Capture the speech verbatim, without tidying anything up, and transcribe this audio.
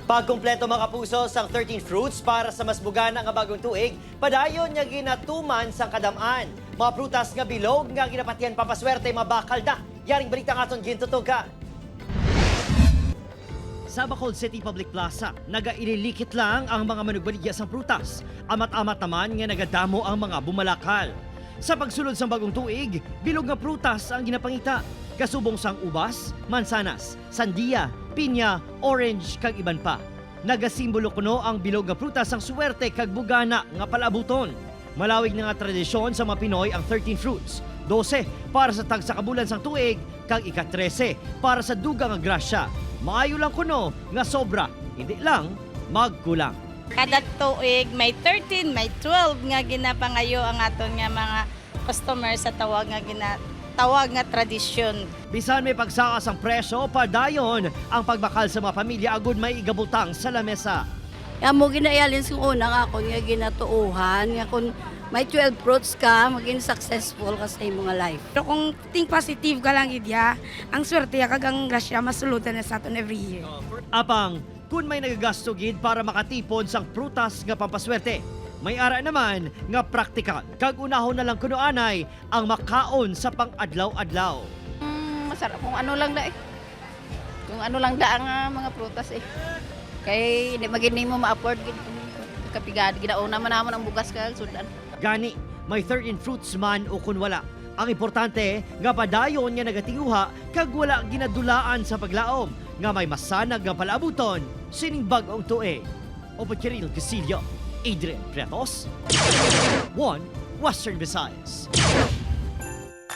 Pagkumpleto, mga kapuso, sang thirteen fruits para sa mas bugana nga bagong tuig, padayon nga ginatuman sang kadam-an. Mga prutas nga bilog nga ginapatihan pampaswerte, mabakal da. Yaring balita nga aton gintutukan. Sa Bacolod City Public Plaza, nagaililikit lang ang mga manugbaligya sang prutas. Amat-amat naman nga nagadamo ang mga bumalakal. Sa pagsulod sang bagong tuig, bilog nga prutas ang ginapangita, kasubong sang ubas, mansanas, sandia, pinya, orange, kag iban pa. Nagasimbolo kuno ang bilog nga prutas sang suwerte kag bugana nga palaabuton. Malawig na nga tradisyon sa mga Pinoy ang thirteen fruits, dose para sa tagsa ka bulan sang tuig, kag ika-trese para sa dugang nga grasya. Maayo lang kuno nga sobra, hindi lang magkulang. Kada tuig may thirteen, may twelve nga ginapangayo ang aton nga mga customer sa tawag nga gina-, tawag nga tradisyon. Bisan may pagsaas ang presyo, padayon ang pagbakal sa mga pamilya agud may igabutang sa lamesa. Amo ginaihalin sa una nga akon nga ginatuohan nga kung may twelve fruits ka, maging successful ka sa imo nga life. Pero kung think positive ka lang gid ya, ang swerte ya kag ang grasya masulutan na sa aton every year. Apang kun may nagagasto gid para makatipon sang prutas nga pampaswerte, may ara naman nga praktikal kag unahon na lang kuno anay ang makaon sa pang-adlaw-adlaw. Mm, masarap kung ano lang da eh. Kung ano lang da ang ah, mga prutas eh. Kay hindi magid nimo ma-afford gid. Kapigad, ginauna man namon ang bugas kag sudan. Gani, may thirteen fruits man o kun wala, ang importante nga padayon nga nagatinguha kag wala ginadulaan sa paglaom nga may masanag nga palaabuton sining bag-ong tuig. Opo, Kiril Casillo, Adrian Pretos, One Western Visayas.